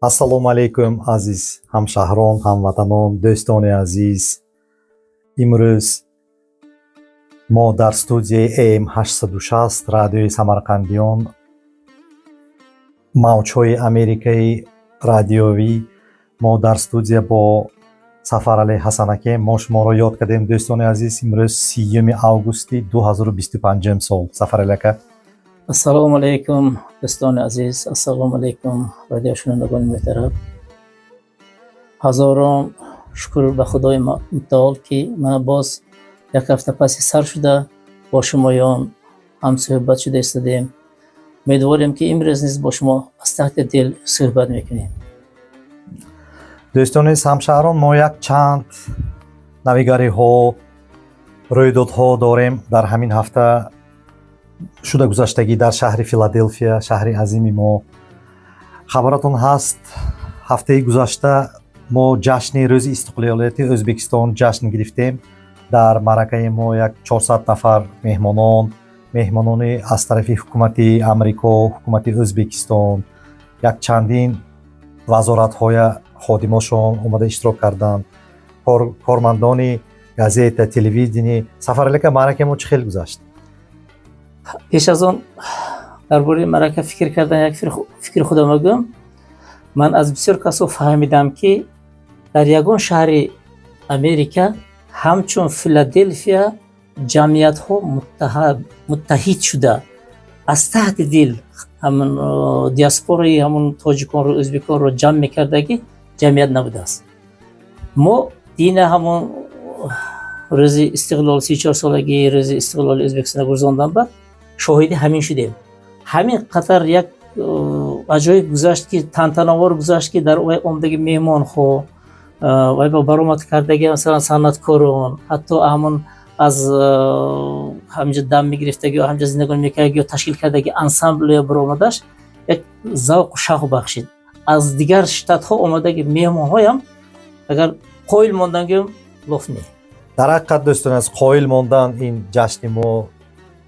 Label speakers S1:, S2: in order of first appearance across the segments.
S1: Ассалому алайкум, азиз ҳамшаҳрон, ҳамватанон, дӯстони азиз. Имрӯз мо дар студияи AM 860 радиои Самарқандиён, мавҷҳои Америкаи радиовӣ, мо дар студия бо Сафаралӣ Ҳасанаке. Мо шуморо ёд кардем, дӯстони азиз. Имрӯз 30 августи 2025 сол. Сафаралӣ ака.
S2: Ассалому алайкум, дӯстони азиз, ассалому алайкум, радиошунавандагони муҳтарам. Ҳазорон шукр ба Худои мутаол, ки мана боз як ҳафта паси сар шуда бо шумоён ҳамсӯҳбат шуда истодем. Умедворем, ки имрӯз низ бо шумо аз таҳти дил суҳбат мекунем.
S1: Дӯстони ҳамшаҳрон, мо як чанд навигариҳо, рӯйдодҳо дорем дар ҳамин ҳафта шуда гузаштагӣ дар шаҳри Филаделфия, шаҳри азими мо. Хабаратон ҳаст, ҳафтаи гузашта мо ҷашни рӯзи истиқлолияти Ӯзбекистон ҷашн гирифтем. Дар маъракаи мо як 400 нафар меҳмонон, меҳмонони аз тарафи ҳукумати Амрико, ҳукумати Ӯзбекистон, як чандин вазоратҳоя ходимошон омада иштирок карданд, кормандони газета, телевидение. Сафаралӣ ака, маъракаи мо чӣ хел гузашт?
S2: Пеш аз он дар бораи маърака фикр кардан, як фикри худам гӯям. Ман аз бисёр касо фаҳмидам, ки дар ягон шаҳри Америка ҳамчун Филаделфия ҷамъиятҳо муттаҳид шуда, аз таҳти дил ҳамун диаспораи ҳамун тоҷиконро, ӯзбеконро ҷамъ мекардагӣ ҷамъият набудааст. Мо дина ҳамон рӯзи истиқлол, 34-солагии рӯзи истиқлоли Ӯзбекистона гузарондан баъд шоҳиди ҳамин шудем. Ҳамин қатар як аҷоиб гузашт, ки тантанавор гузашт, ки дар вай омадаги меҳмонҳо, вай ба баромад кардаги, масалан, санъаткорон, ҳатто ҳамон аз ҳаминҷо дам мегирифтаги ё ҳаминҷо зиндагонӣ мекардаги ё ташкил кардаги ансамбл ё баромадаш як завқу шавқ бахшид. Аз дигар штатҳо омадаги меҳмонҳоям агар қоил мондан гӯям, лоф не.
S1: Дар ҳақиқат, дӯстони азиз, қоил мондан. Ин ҷашни мо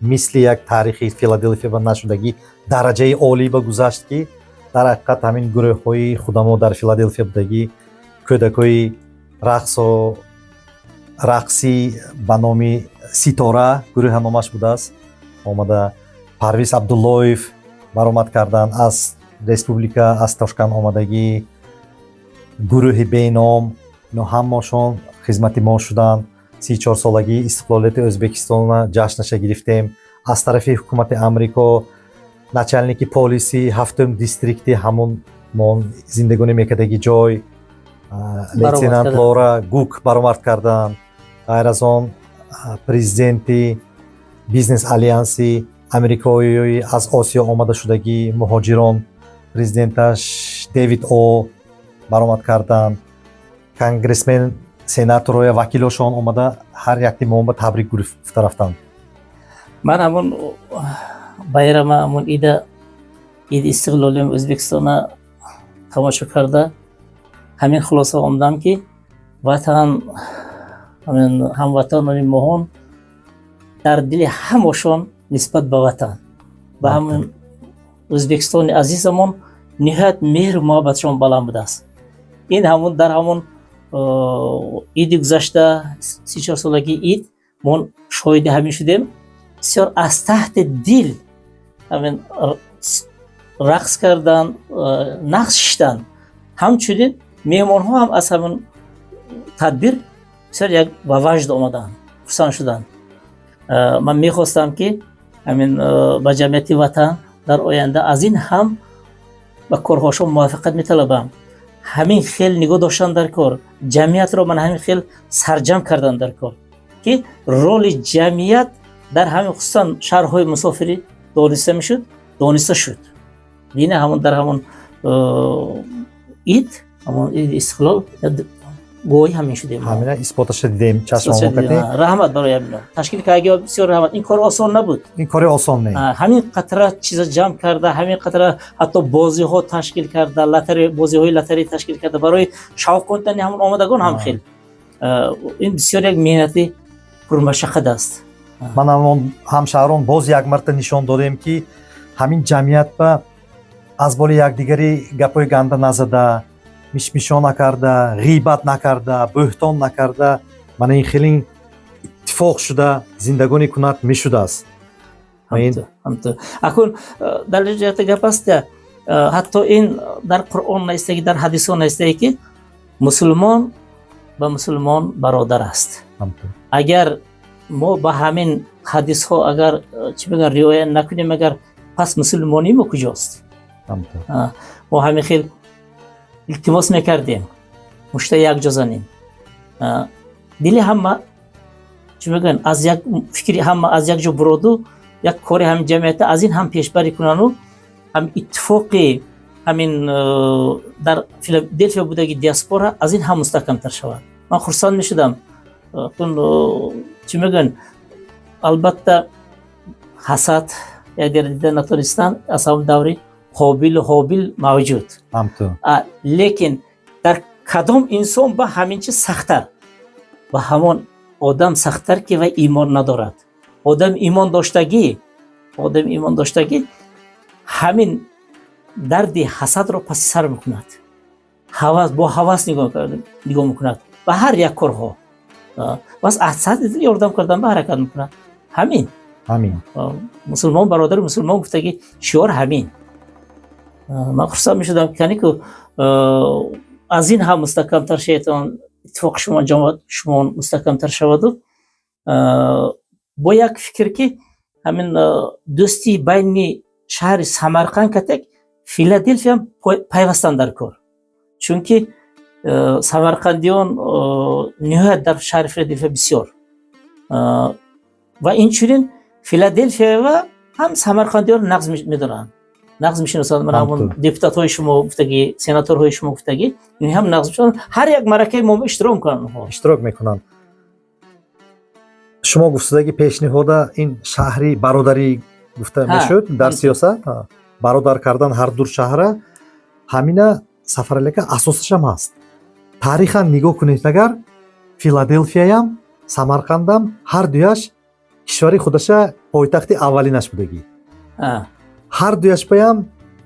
S1: мисли як таърихи Филаделфия ба нашудагӣ дараҷаи олӣ ба гузашт, ки дар ҳақиқат ҳамин гурӯҳҳои худамо дар Филаделфия будагӣ, кӯдакҳои рақсо рақсӣ ба номи Ситора гурӯҳа номаш будааст, омада Парвиз Абдуллоев баромад карданд, аз республика, аз Тошканд омадагӣ гурӯҳи беном, ино ҳамашон хизмати мо шуданд. 34-солагии истиқлолияти Ӯзбекистона ҷашнаша гирифтем. Аз тарафи ҳукумати Амрико начальники полиси ҳафтум дистрикти, ҳамон мо зиндагонӣ мекардаги ҷой, лейтенант Лора Гук баромад карданд. Ғайр аз он, президенти бизнес алянси амрикои аз Осиё омада шудагӣ муҳоҷирон, президенташ Дэвид О баромад карданд. Конгрессмен, сенатороя, вакилошон омада ҳар якти мо ба табрик гуфта рафтанд.
S2: Ман ҳамон байрама, ҳамон ида, иди истиқлолии Ӯзбекистона тамошо карда, ҳамин хулоса омадам, ки ватан, ҳамин ҳамватанони моҳон дар дили ҳамашон нисбат ба ватан, ба ҳамин Ӯзбекистони азизамон ниҳоят меҳру муҳаббатшон баланд будааст. Ин ҳамон дар ҳамон иди гузашта, 34-солагии ид, мо шоҳиди ҳамин шудем. Бисёр аз таҳти дил ҳамин рақс кардан, нақш шиштан. Ҳамчунин меҳмонҳо ҳам аз ҳамин тадбир бисёр як ба ваҷд омаданд, хурсанд шуданд. Ман мехостам, ки ҳамин ба ҷамъияти ватан дар оянда аз ин ҳам ба корҳошон муваффақият металабам. Ҳамин хел нигоҳ доштан дар кор, ҷамъиятро ман ҳамин хел сарҷам кардан дар кор, ки роли ҷамъият дар ҳамин, хусусан шаҳрҳои мусофирӣ, дониста мешуд, дониста шуд. Дина ҳамон дар ҳамон ид, ҳамон иди истиқлол гувоҳи ҳамин шудем.
S1: Ҳамина исботаша дидем чашмомокати.
S2: Раҳмат барои ҳамино ташкил кардаги, бисёр раҳмат. Ин кор осон набуд.
S1: Ин кори осон не.
S2: Ҳамин қатра чиза ҷамъ карда, ҳамин қатра ҳатто бозиҳо ташкил карда, лотаре, бозиҳои лотарея ташкил карда барои шавқондани ҳамон омадагон ҳам хел, ин бисёр як меҳнати пурмашаққат аст.
S1: Ман ҳамон ҳамшаҳрон боз як марта нишон додем, ки ҳамин ҷамъият ба Аз боли якдигари гапҳои ганда назада, мишмишо накарда, ғийбат накарда, бӯҳтон накарда, мана ин хеле иттифоқ шуда зиндагонӣ кунад мешудааст.
S2: Ҳамту акун дар ҷиҳати гап аст, ҳатто ин дар Қуръон наистаги, дар ҳадисҳо наистаги, ки мусулмон ба мусулмон бародар аст. Агар мо ба ҳамин ҳадисҳо агар чӣ мегӯян, риоя накунем агар, пас мусулмонии мо куҷост? Мо ҳамин хел илтимос мекардем, мушта якҷо занем, дили ҳама, чӣ мегӯян, аз як фикри ҳама аз як ҷо буроду як кори ҳамин ҷамъията аз ин ҳам пешбарӣ кунану ҳам иттифоқи ҳамин дар Филаделфия будаги диаспора аз ин ҳам мустаҳкамтар шавад. Ман хурсанд мешудам. Чӣ мегӯян, албатта, ҳасад ягар дида натонистан аз ҳамон даври Қобилу Ҳобил мавҷуд, лекин дар кадом инсон ба ҳамин чиз сахттар, ба ҳамон одам сахттар, ки вай имон надорад. Одам имон доштагӣ, одам имон доштагӣ ҳамин дарди ҳасадро паси сар мекунад, ҳавас бо ҳавас нигоҳ мекунад ба ҳар як корҳо, бас аз сатҳи ёрдам кардан ба ҳаракат мекунад. Ҳамин.
S1: Ҳамин.
S2: Мусулмон бародари мусулмон гуфтаги шиор ҳамин. Ман хурсанд мешудам, канику аз ин ҳам мустаҳкамтар шейтон, иттифоқи шумо, ҷамоат шумо мустаҳкамтар шаваду бо як фикр, ки ҳамин дӯстии байни шаҳри Самарқанд катек Филаделфиям пайвастан дар кор, чунки самарқандиён ниҳоят дар шаҳри Филаделфия бисёр ва инчунин Филаделфиява ҳам самарқандиён нағз медонанд, нағз мешиносанд. Мана ҳамон депутатҳои шумо гуфтагӣ, сенаторҳои шумо гуфтагӣ, ин ҳам нағз мешиносанд, ҳар як маъракаи мо иштирок мекунанд онҳо.
S1: Иштирок мекунанд. Шумо гуфтадаги пешниҳода ин шаҳри бародарӣ гуфта мешуд дар сиёсат, бародар кардан ҳар ду шаҳра. Ҳамина, Сафаралӣ ака, асосашам ҳаст. Таърихан нигоҳ кунед агар, Филаделфияям, Самарқандам ҳар дуяш кишвари худаша пойтахти аввалинаш будагӣ. Ҳар дуяшпаям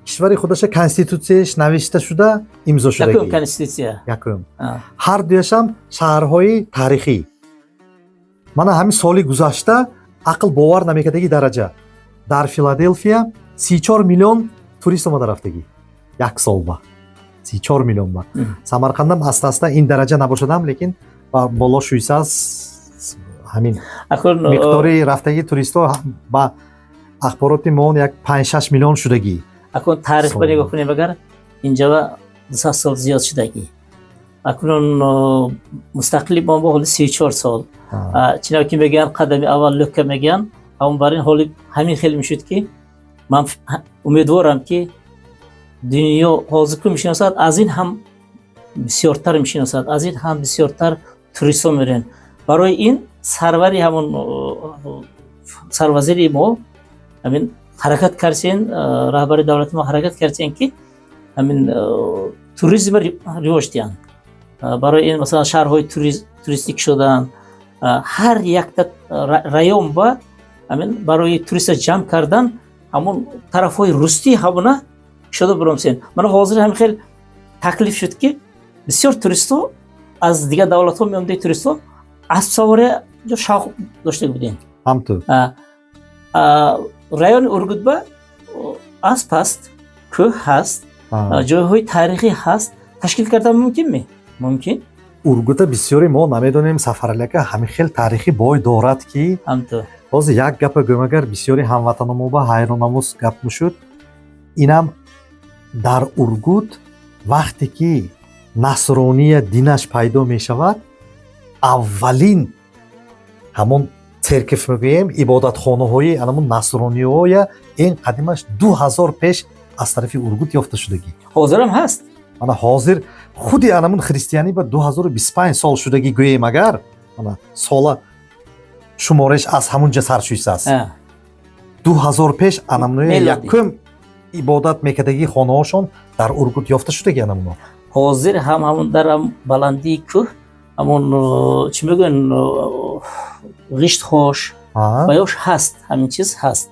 S1: кишвари худаша конститутсияш навишта шуда, имзо
S2: якум
S1: шудагӣ.
S2: Конститутсия.
S1: Якум. Ҳар дуяшам шаҳрҳои таърихӣ. Мана ҳамин соли гузашта ақл бовар намекардаги дараҷа дар Филаделфия 34 миллион турист омада рафтагӣ як солба, 34 миллион ба. Самарқандам аста аста ин дараҷа набошадам, лекин ба боло шуисааст ҳамин
S2: акун
S1: миқдори рафтагии туристҳо. Ба ахбороти мо як 5-6 миллион шудагӣ.
S2: Акун таърих ба
S1: Сол.
S2: нигоҳ кунем агар, инҷава 200 сол зиёд шудагӣ. Акнун мустақили мо ҳоли 34 сол. Чинав ки мегӯянд, қадами аввал лӯкка мегӯянд, ҳамон бар ин ҳоли ҳамин хел мешуд, ки ман умедворам, ки дунё ҳозир ку мешиносад, аз ин ҳам бисёртар мешиносад, аз ин ҳам бисёртар туристҳо мераванд. Барои ин сарвари ҳамон сарвазири мо ҳамин ҳаракат кардсен, раҳбари давлати мо ҳаракат кардсен, ки ҳамин туризмро ривоҷ диҳанд. Барои ин, масалан, шаҳрҳои туристик шудан, ҳар якта район ба ҳамин барои туриста ҷамъ кардан, ҳамон тарафҳои рустӣ ҳамона шуда биромсен. Мана ҳозир ҳамин хел таклиф шуд, ки бисёр туристҳо аз дигар давлатҳо меомдаи, туристҳо аспсавория ҷо шавқ дошта будем.
S1: Ҳамту.
S2: Райони Ургутба асп ҳаст, кӯҳ ҳаст, ҷойҳои таърихӣ ҳаст, ташкил кардан мумкин ме? Мумкин.
S1: Ургута бисёре мо намедонем, Сафаралӣ ака, ҳамин хел таърихи бой дорад, ки
S2: ҳамту.
S1: Ҳозир як гапа гӯем агар, бисёри ҳамватаномо ба ҳайронамоз гап мешуд. Инам дар Ургут вақте ки насрония динаш пайдо мешавад, аввалин ҳамон церковь мегӯем, ибодатхонаҳои анамон насрониҳоя ин қадимаш 2000 пеш аз тарафи Ургут ёфта шудагӣ.
S2: Ҳозирам ҳаст.
S1: Мана ҳозир худи анамун христианӣ ба 2025 сол шудагӣ гӯем агар, мана сола шумореш аз ҳамун ҷа сар шуисааст. 2000 пеш анамуноя
S2: Мелодӣ.
S1: якум ибодат мекардагии хонаҳошон дар Ургут ёфта шудаги анамуно.
S2: Ҳозир ҳам ҳамон дар баландии кӯҳ ҳамон чӣ мегӯян, ғиштҳош ва ёш ҳаст, ҳамин чиз ҳаст.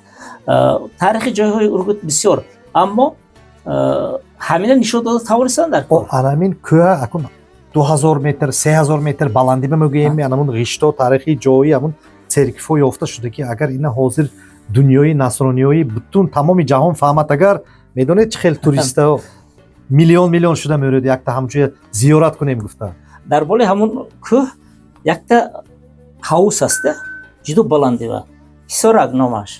S2: Таърихи ҷойҳои Ургут бисёр, аммо Ҳамина нишон дода тавонистанд дар кор.
S1: Анамин кӯҳа акун 2000 метр, 3000 метр баландӣ ба мегӯем, анамун ғишто таърихи ҷои ҳамун церковь ҳо ёфта шуда, ки агар ина ҳозир дунёи насрониёи бутун тамоми ҷаҳон фаҳмад, агар медонед, чӣ хел туриста миллион миллион шуда мерӯяд, якта ҳамчуя зиёрат кунем гуфта.
S2: Дар болои ҳамун кӯҳ якта ҳавз аста, ҷудо баландива, Ҳисорак номаш.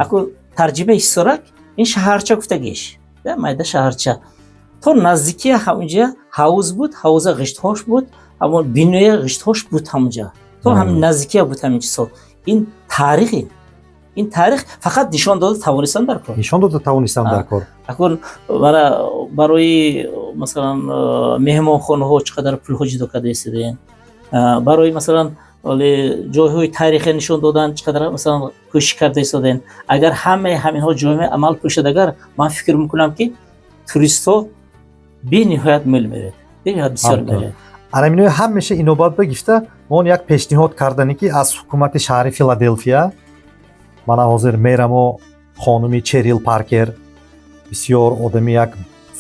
S2: Аку тарҷимаи Ҳисорак ин шаҳарча гуфтагиш, майда шаҳарча. То наздикия ҳамунҷа ҳавз буд, ҳавза ғиштҳош буд, ҳамон биноя ғиштҳош буд ҳамунҷа, то ҳамин наздикия буд ҳамин чизҳо. Ин таърихи, ин таърих фақат нишон дода тавонистан дар кор.
S1: Нишон дода тавонистан дар кор.
S2: Акун мана барои, масалан, меҳмонхонаҳо чӣ қадар пулҳо ҷудо карда истодаем, барои, масалан, оле ҷойҳои таърихӣ нишон додан чӣ қадар, масалан, кӯшиш карда истодаем. Агар ҳамаи ҳаминҳо ҷомеи амал пӯшад, агар ман фикр мекунам, ки туристҳо бениҳоят мел меред, бениҳоят бисёр меред.
S1: Анаминои ҳамеша инобат ба гифта, мо як пешниҳод кардане, ки аз ҳукумати шаҳри Филаделфия, мана ҳозир мэрамо хонуми Черил Паркер бисёр одами як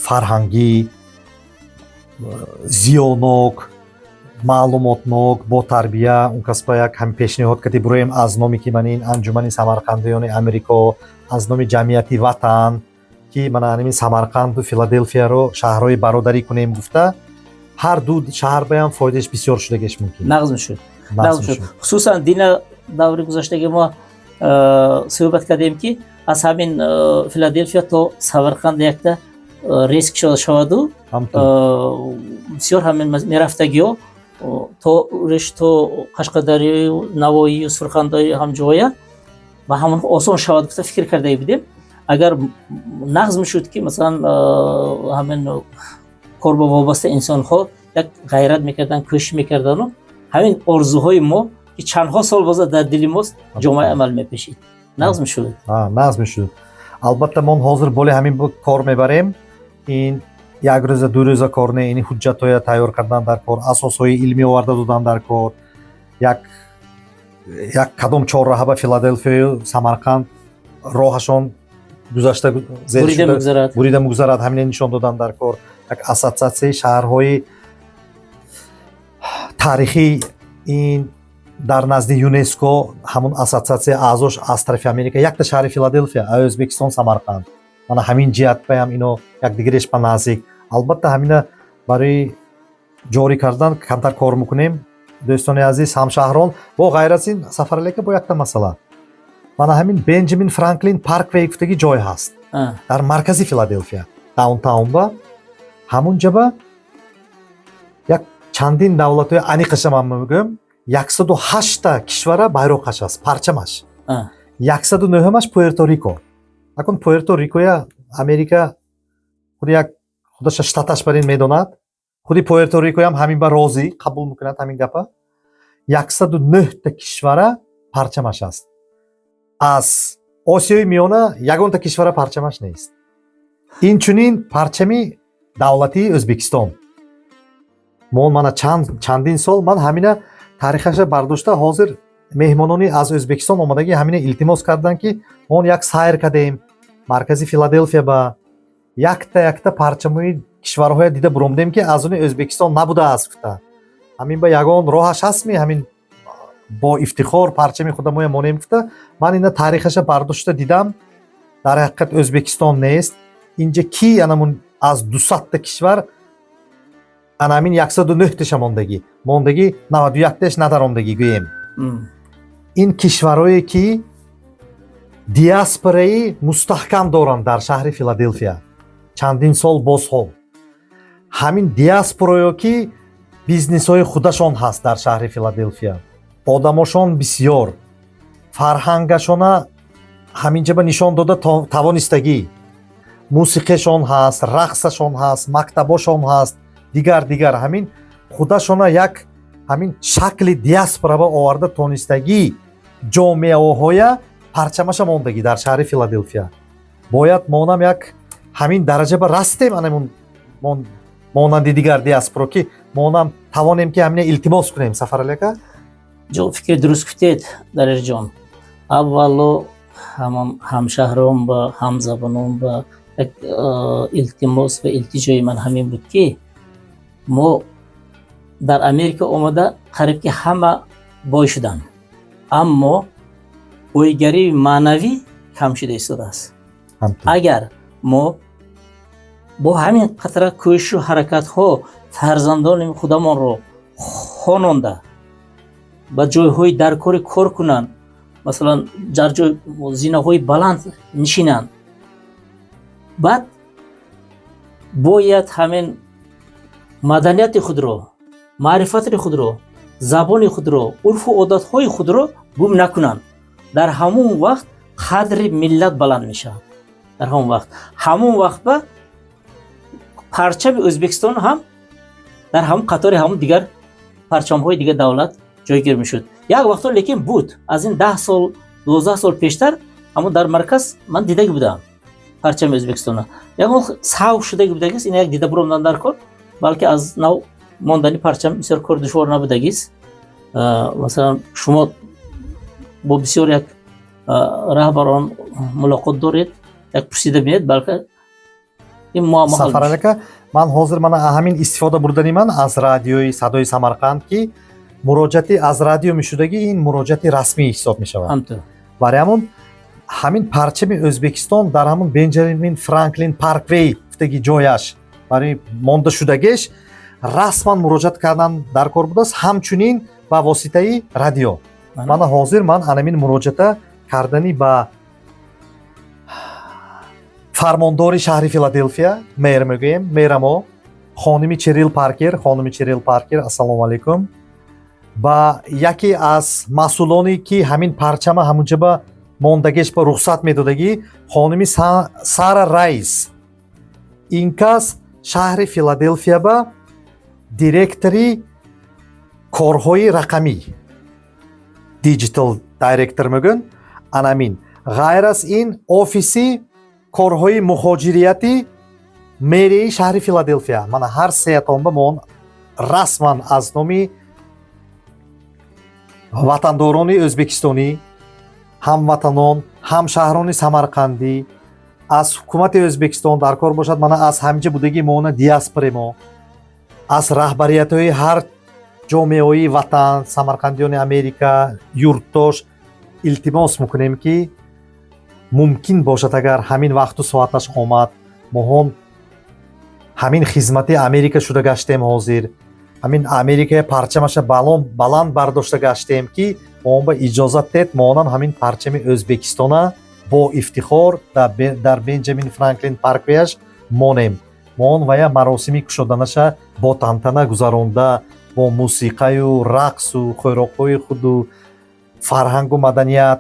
S1: фарҳангӣ, зиёнок, маълумотнок, ботарбия, он кас ба як ҳам пешниҳод карди буроем аз номи ки ман ин анҷумани самарқандиёни Амрико, аз номи ҷамъияти Ватан, ки мана анамин Самарқанду Филаделфияро шаҳрҳои бародарӣ кунем гуфта, ҳар ду шаҳр баям фоидааш бисёр шудагеш мумкин.
S2: Нағз мешуд, нағз мешуд. Хусусан дина даври гузаштаги мо суҳбат кардем, ки аз ҳамин Филаделфия то Самарқанд якта рейс кушода шаваду бисёр ҳамин мерафтагиҳо то реш, то Қашқадарёю Навоию Сурхандарё ҳамҷоя ба ҳамон осон шавад гуфта фикр карда будем. Агар нағз мешуд, ки, масалан, ҳамин кор ба вобаста инсонҳо як ғайрат мекарданд, кӯшиш мекардану ҳамин орзуҳои мо, ки чандҳо сол боза дар дили мост, ҷомаи амал мепешид, нағз мешуд.
S1: Нағз мешуд, албатта. Мо ҳозир боли ҳамин кор мебарем. Ин як рӯза, 2 рӯза кор не, ин ҳуҷҷатҳоя тайёр кардан дар кор, асосҳои илмӣ оварда додан дар кор, як кадом чорраҳа ба Филаделфияю Самарқанд роҳашон гузашта бурида мегузарад, ҳамине нишон додан дар кор, як ассотсиатсияи шаҳрҳои таърихӣ, ин дар назди ЮНЕСКО ҳамун ассотсиатсия аъзош аз тарафи Америка якта шаҳри Филаделфия, Ӯзбекистон Самарқанд, мана ҳамин ҷиҳат баям ино якдигареш ба наздик. Албатта, ҳамина барои ҷорӣ кардан камтар кор мекунем, дӯстони азиз, ҳамшаҳрон. Бо ғайр аз ин, Сафаралӣ ака, бо якта масъала, мана ҳамин Бенҷамин Франклин Парквей гуфтаги ҷой ҳаст дар маркази Филаделфия, даунтаун ба, ҳамун ҷаба як чандин давлатҳои, аниқаша ман мегӯям, 108-та кишвара байроқаш аст, парчамаш. 109-аш Пуэрто-Рико. Акун Пуэрто-Рикоя Америка худи як худаша штаташ бар ин медонад, худи Пуэрто-Рикоям ҳамин ба розӣ қабул мекунад ҳамин гапа. 109-та кишвара парчамаш аст. Аз Осиёи Миёна ягонта кишвара парчамаш нест. Инчунин парчами давлатии Ӯзбекистон мо мана чандин сол ман ҳамина таърихаша бардошта, ҳозир меҳмонони аз Ӯзбекистон омадагӣ ҳамина илтимос карданд, ки мо як сайр кардем маркази Филаделфия ба, якта якта парчамои кишварҳоя дида буромдем, ки аз они Ӯзбекистон набудааст гуфта. Ҳамин ба ягон роҳаш ҳастми, ҳамин бо ифтихор парчами худамоя монем гуфта, ман ина таърихаша бардошта дидам, дар ҳақиқат Ӯзбекистон нест инҷа. Ки анамун аз 200-та кишвар ана ҳамин 109-таша мондагӣ, 91-тааш надаромдагӣ гӯем. Ин кишварҳое, ки диаспораи мустаҳкам доранд дар шаҳри Филаделфия чандин сол бозҳо, ҳамин диаспорое, ки бизнесҳои худашон ҳаст дар шаҳри Филаделфия, одамошон бисёр, фарҳангашона ҳаминҷа ба нишон дода тавонистагӣ, мусиқишон ҳаст, рақсашон ҳаст, мактабошон ҳаст, дигар дигар, ҳамин худашона як ҳамин шакли диаспора ба оварда тонистагӣ ҷомеаҳоя парчамаша мондагӣ дар шаҳри Филаделфия. Бояд монам як ҳамин дараҷа ба растем, анамун монанди дигар диаспоро, ки монам тавонем, ки ҳамина илтимос кунем, Сафаралӣ ака.
S2: Ҷо фикри дуруст гуфтед, Далерҷон. Аввало ҳамон ҳамшаҳрон ба, ҳамзабонон ба. Як илтимос ва илтиҷои ман ҳамин буд, ки мо дар Америка омада қариб ки ҳама бой шуданд, аммо бойгарии маънавӣ кам шуда истодааст. Агар мо бо ҳамин қатра кӯшишу ҳаракатҳо фарзандони худамонро хононда, ба ҷойҳои даркорӣ кор кунанд, масалан, дар ҷой зинаҳои баланд нишинанд, баъд бояд ҳамин маданияти худро, маърифати худро, забони худро, урфу одатҳои худро гум накунанд. Дар ҳамон вақт қадри миллат баланд мешавад. Дар ҳамон вақт ба парчами Ӯзбекистон ҳам дар ҳамон қатори ҳамон дигар парчамҳои дигар давлат ҷойгир мешуд. Як вақто лекин буд, аз ин 10 сол, 12 сол пештар ҳамон дар марказ ман дидаги будам парчами Ӯзбекистона. Ягон сав шудаги будагист, ин як дида буромдан дар кор, балки аз нав мондани парчам бисёр кори душвор набудагист. Масалан, шумо бо бисёр як раҳбарон мулоқот доред, як пурсида бинед, балки ин муаммо ҳал
S1: Сафарали
S2: мешавад.
S1: ака, ман ҳозир мана ҳамин истифода бурдани ман аз радиои Садои Самарқанд, ки муроҷиати аз радио мешудагӣ, ин муроҷиати расмӣ ҳисоб мешавад.
S2: Ҳамту.
S1: Барои ҳамон ҳамин парчами Ӯзбекистон дар ҳамон Бенҷамин Франклин Парквей гуфтаги ҷояш барои монда шудагиш расман муроҷиат кардан дар кор будааст, ҳамчунин ба воситаи радио. Мана ҳозир ман анамин муроҷиата кардани ба фармондори шаҳри Филаделфия, мэр мегӯем, мэрамо хоними Черил Паркер. Хоними Черил Паркер, ассалому алайкум. Ба яке аз масъулоне, ки ҳамин парчама ҳамунҷа ба мондагиш ба рухсат медодагӣ, хоними Сара Райс. Ин кас шаҳри Филаделфия ба директори корҳои рақамӣ, digital director мегӯн, анамин. Ғайр аз ин, офиси корҳои муҳоҷирияти мэрияи шаҳри Филаделфия. Мана ҳар сеятон ба мо расман аз номи ватандорони ӯзбекистонӣ, ҳамватанон, ҳамшаҳрони самарқандӣ, аз ҳукумати Ӯзбекистон дар кор бошад, мана аз ҳамҷа будагии моона диаспораи мо, аз раҳбариятҳои ҳар ҷомеаҳои ватан, самарқандиёни Америка, юртдош илтимос мекунем, ки мумкин бошад, агар ҳамин вақту соаташ омад, моҳон ҳамин хизмати Америка шуда гаштем, ҳозир ҳамин Америкая парчамаша баланд бардошта гаштем, ки моон ба иҷозат дед, моонам ҳамин парчами Ӯзбекистона бо ифтихор дар Бенҷамин Франклин Парквеяш монем. Моон вая маросими кушоданаша бо тантана гузаронда, бо мусиқаю рақсу хӯрокҳои худу фарҳангу маданият,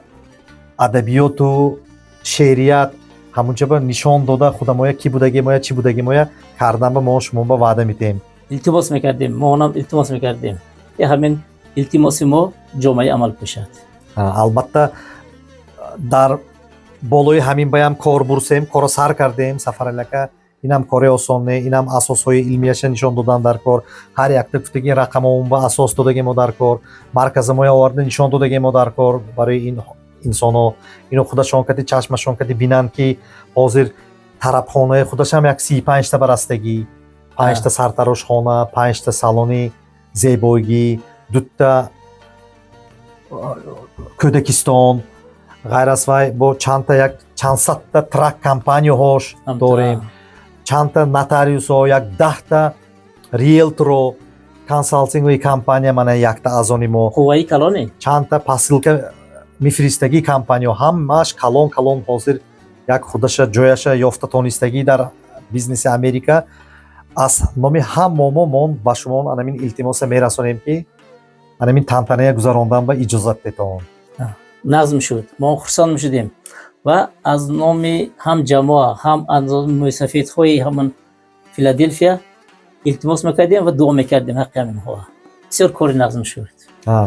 S1: адабиёту шеърият ҳамунҷа ба нишон дода, худамоя ки будагимоя, чӣ будагимоя кардан ба мо шумо ба ваъда медиҳем.
S2: Илтимос мекардем, мо онам илтимос мекардем, ки ҳамин илтимоси мо ҷомаи амал пӯшад.
S1: Албатта, дар болои ҳамин баям кор бурсем, корро сар кардем, Сафарали ака. Инам кори осон не, инам асосҳои илмияша нишон додан дар кор, ҳар якта гуфтаги рақамомон ба асос додагемо дар кор, марказамоя оварда нишон додагемо дар кор барои ин инсонҳо. Ино худашон кати чашмашон кати бинанд, ки ҳозир тарабхонаи худашам як 35-та барастагӣ, панҷта сартарошхона, панҷта салони зебоигӣ, дута кӯдакистон, ғайр аз вай бо чандта, як чандсадта truck компанияҳош дорем, чандта нотариусҳо, як 10-та риелторо, консалтинговый компания, мана якта аз они мо.
S2: Қувваи калоне.
S1: Чандта посылка мефиристагӣ компанияҳо, ҳамааш калон калон, ҳозир як худаша ҷояша ёфта тонистагӣ дар бизнеси Америка. Аз номи ҳаммо мо мон ба шумо анамин илтимоса мерасонем, ки анамин тантаная гузарондан ба иҷозат детон.
S2: Нағз мешуд, мо хурсанд мешудем ва аз номи ҳам ҷамоа, ҳам аз номи мӯйсафедҳои ҳамон Филаделфия илтимос мекардем ва дуо мекардем ҳаққи ҳаминҳо. Бисёр кори нағз мешуд.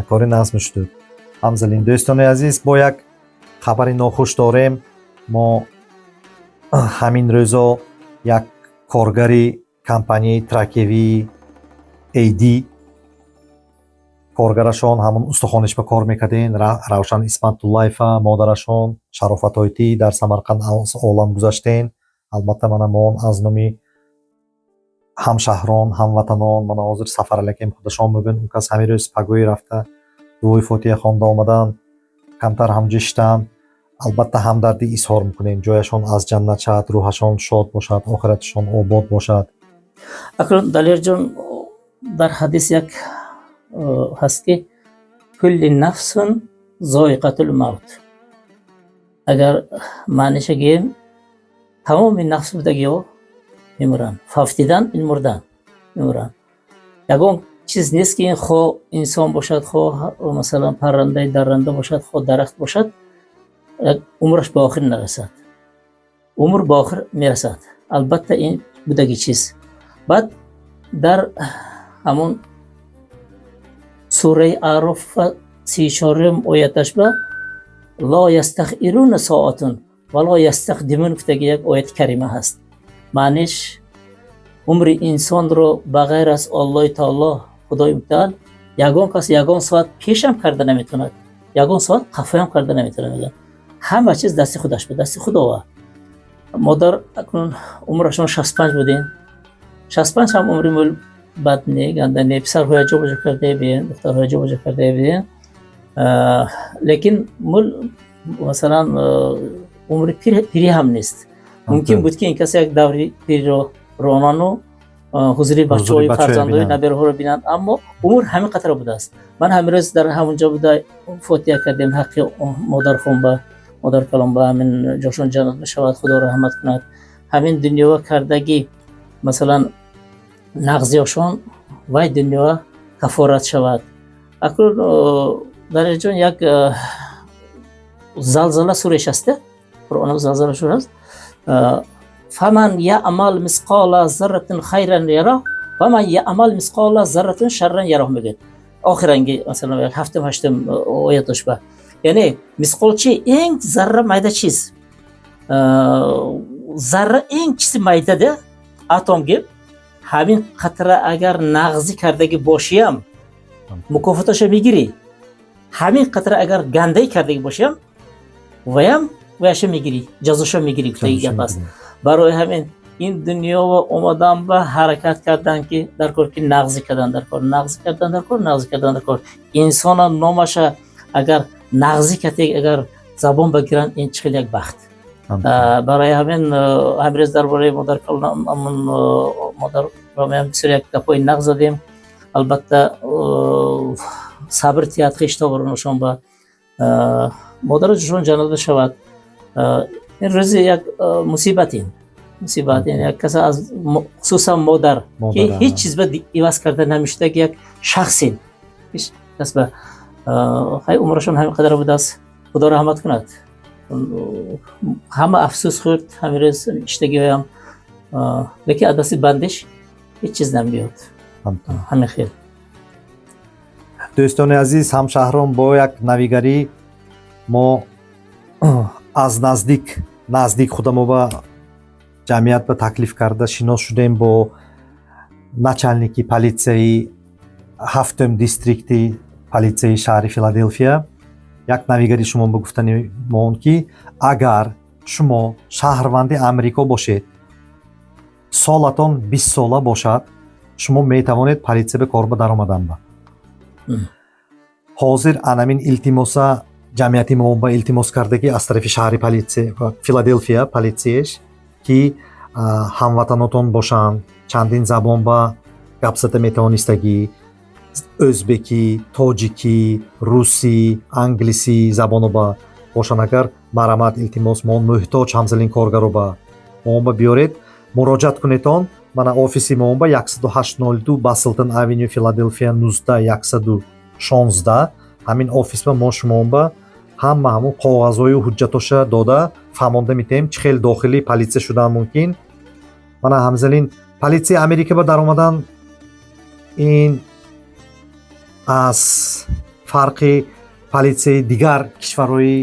S1: Кори нағз мешуд. Ҳамзалин, дӯстони азиз, бо як хабари нохуш дорем. Мо ҳамин рӯзо як коргари компанияи тракевии AD, коргарашон ҳамон устухониш ба кор мекарден, Равшан Исматуллаева, модарашон Шарофатойтӣ дар Самарқанд аз олам гузаштен. Албатта, мана мо аз номи ҳамшаҳрон, ҳамватанон, мана ҳозир Сафарали акам худашон мебин, он кас ҳамин рӯз пагоҳӣ рафта, дуои фотиҳа хонда омадан, камтар ҳамҷо шиштан. Албатта, ҳамдардӣ изҳор мекунем. Ҷояшон аз ҷаннат шавад, рӯҳашон шод бошад, охираташон обод бошад.
S2: Акнун, Далерҷон, дар ҳадис як ҳаст, ки кулли нафсун зоиқатул мавт. Агар маъниша гӯем, тамоми нафс будагиҳо мемуранд. Фавтидан ин мурдан, мемуранд. Ягон чиз нест, ки ин хо инсон бошад, хо масалан паррандаи дарранда бошад, хо дарахт бошад, як умраш ба охир нарасад. Умр ба охир мерасад, албатта, ин будаги чиз. Баъд дар ҳамон сураи Аъроф, 34-юм ояташ ба ло ястахируна соатун ва ло ястақдимун гуфтаги як ояти карима ҳаст. Маъниш, умри инсонро ба ғайр аз Аллоҳи таоло, Худои мутаал, ягон кас ягон соат пешам карда наметавонад, ягон соат қафоям карда наметавонад, мегӯяд. Ҳама чиз дасти худаш буд, дасти Худова. Модар акнун умрашон 65 будем. 65 ҳам умри мул бад не, ганда не. Писарҳоя ҷобаҷо карда биен, духтарҳоя ҷобаҷо карда биен, лекин мул масалан умри пирӣ ҳам нест. Мумкин буд, ки ин кас як даври пириро ронану ҳузури бачаҳои, фарзандои, набераҳоро бинанд, аммо умр ҳамин қадра будааст. Ман ҳамин рӯз дар ҳамонҷо буда фотиҳа кардем ҳаққи модархонба, модаркалонба. Ҳамин ҷошон ҷаннат бишавад, Худо раҳмат кунад. Ҳамин дунёва кардагӣ, масалан, нағзиёшон вай дунёва кафорат шавад. Акнун, Далерҷон, як Залзала суреш аст, Қуръон, Залзала сура аст: фаман яъмал мисқола зарратин хайран яра ваман яъмал мисқола зарратин шарран яроҳ, мегӯяд. Охиранги, масалан, ҳафтум, ҳаштум оятош ба, яъне мисқол чи? Эн зарра, майда чиз, зарра эн чизи майдада, атом геп. Ҳамин қатра агар нағзӣ кардагӣ бошиям, мукофоташа мегирӣ. Ҳамин қатра агар гандаӣ кардагӣ бошиям, ваям ваяша мегирӣ, ҷазоша мегирӣ, гуфтаги гап аст. Барои ҳамин ин дунёва омадан ба ҳаракат кардан, ки дар кор, ки нағзӣ кардан дар кор, нағзӣ кардан дар кор, нағзӣ кардан дар кор. Инсона номаша агар нағзӣ кате, агар забон багиранд, ин чӣ хел як бахт. Барои ҳамин ҳамирӯз дар бораи модар, модарам бисёр як гапҳои нағз задем. Албатта, сабр тиҳад хештоборонашон ба модару ҷошон ҷаннат бишавад. Ин рӯзи як мусибат, ин мусибат, ин як каса аз, хусусан модар, ки ҳеҷ чиз ба иваз карда намешуда, як шахсин ҳеҷ кас ба хай умрашон ҳамин қадар будааст. Худо раҳмат кунад. Ҳама афсӯс хӯрд ҳамин рӯз иштагиҳоям, лекин аз дасти бандиш ҳеҷ чиз намеёд. Ҳамин хел.
S1: Дӯстони азиз, ҳамшаҳрон, бо як навигарӣ мо аз наздик наздик худамо ба ҷамъият ба таклиф карда шинос шудем бо начальники политсияи ҳафтум дистрикти политсияи шаҳри Филаделфия. Як навигари шумо ба гуфтани мо он, ки агар шумо шаҳрванди Амрико бошед, солатон 20 сола бошад, шумо метавонед политсия ба кор ба даромадан. Ба ҳозир анамин илтимоса ҷамъияти мо ба илтимос карда, ки аз тарафи шаҳри политсия Филаделфия, политсияш, ки ҳамватанотон бошанд, чандин забон ба гап зада метавонистагӣ, ӯзбекӣ, тоҷикӣ, русӣ, англисӣ забоно ба бошанд, агар марамат, илтимос, мо муҳтоҷ ҳамзалин коргаро ба моба биёред, муроҷиат кунедон. Мана офиси моба 1802 Баслтон Авеню, Филаделфия 19116. Ҳамин офис ба мо шумоба ҳама ҳамун коғазҳою ҳуҷҷатоша дода, фаҳмонда метаҳем, чӣ хел дохили политсия шудан мумкин. Мана ҳамзалин политсияи Америка ба даромадан ин аз фарқи политсияи дигар кишварҳои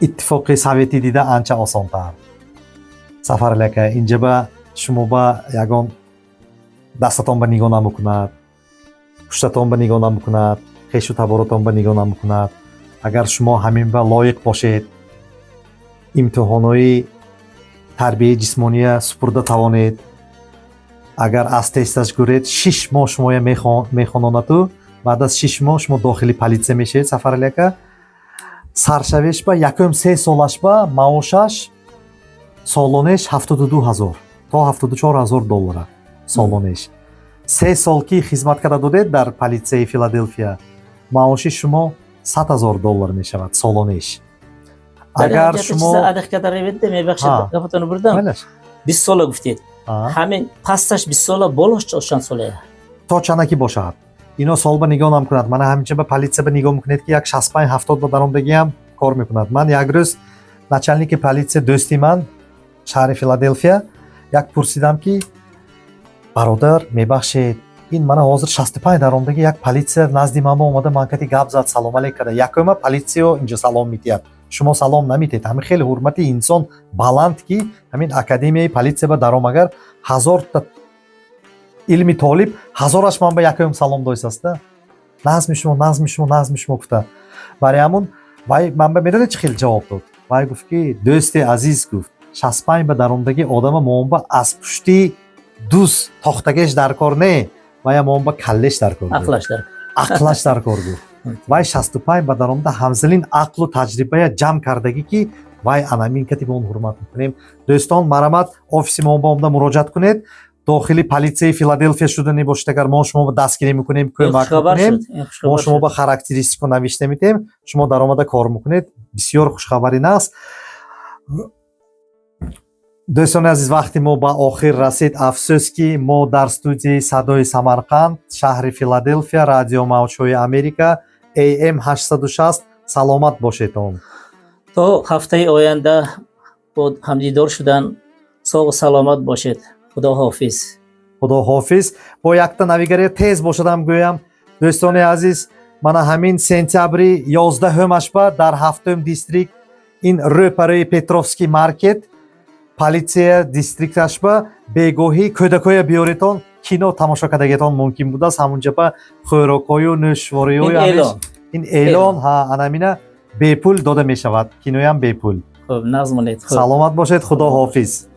S1: Иттифоқи Советӣ дида анча осонтар. Сафарали ака, инҷа ба шумо ба ягон дастатон ба нигоҳ намекунад, пуштатон ба нигоҳ намекунад, хешу таборотон ба нигоҳ намекунад. Агар шумо ҳамин ба лоиқ бошед, имтиҳонҳои Тарбияи ҷисмония супурда тавонед. Агар аз тесташ гуред, 6 моҳ шумоя мехононаду баъд аз 6 моҳ шумо дохили политсия мешавед. Сафарали ака, саршавишба якум 3 солашба маошаш солонеш 72 000 то 74 000 доллара солонеш. 3 сол ки хизмат карда додед дар политсияи Филаделфия, маоши шумо 100 000 доллар мешавад солонеш. Агар шумо
S2: аниқ карда равед, мебахшед, гапатонро бурдам. 20 сола гуфтед, ҳамин пасташ 20 сола, болош чанд сола?
S1: То чанда ки бошад, ино солба нигоҳ намекунад. Мана ҳаминча ба политсия ба нигоҳ мекунед, ки як 65, 70 ба даромдагиам кор мекунад. Ман як рӯз начальники политсия, дӯсти ман, шаҳри Филаделфия, як пурсидам, ки бародар, мебахшед, ин мана ҳозир 65 даромдаги як политсия назди ман ба омада, ман кати гап зад, салом алейк карда. Якума политсиё инҷо салом медиҳад, шумо салом намедиҳед. Ҳамин хеле ҳурмати инсон баланд, ки ҳамин академияи политсия ба даром, агар ҳазорта илми толиб, ҳазораш ман ба якум салом дойсаста, назми шумо, назми шумо, назми шумо гуфта. Барои ҳамун вай ман ба медонед чӣ хел ҷавоб дод? Вай гуфт, ки дӯсти азиз, гуфт, 65 ба даромдагӣ одама моонба аз пушти дуз тохтагеш дар кор не, вая моонба каллеш дар кор.
S2: Ақлаш дар.
S1: Ақлаш дар кор, гуфт. Вай 65 ба даромада ҳамзилин ақлу таҷрибая ҷамъ кардагӣ, ки вай анамин кати ба он ҳурмат мекунем. Дӯстон, марамат, офиси мо ба омада муроҷиат кунед. Дохили политсияи Филаделфия шуда бошед агар, мо шумо ба дастгирӣ мекунем, кӯмак мекунем. Мо шумо ба характеристику навишта метем, шумо даромада кор мекунед. Бисёр хушхабарин аст. Дӯстони азиз, вақти мо ба охир расид. Афсӯс, ки мо дар студияи Садои Самарқанд, шаҳри Филаделфия, радиомавҷҳои Америка, AM 860. Саломат бошедон.
S2: То ҳафтаи оянда бо ҳамдидор шудан, соғу саломат бошед. Худо ҳофиз.
S1: Худо ҳофиз. Бо якта навигаре тез бошадам гӯям. Дӯстони азиз, мана ҳамин сентябри 11-ҳумашба дар ҳафтум district, ин рӯпарои Петровский маркет, политсия district ашба бегоҳӣ кӯдакоя биёретон, кино тамошо кардагиатон мумкин будааст. Ҳамунҷа ба хӯрокҳою нӯшвориҳою ин эълон ҳа, анамина бепул дода мешавад, киноям бепул.
S2: Хуб, нағз монед.
S1: Саломат бошед, худо ҳофиз.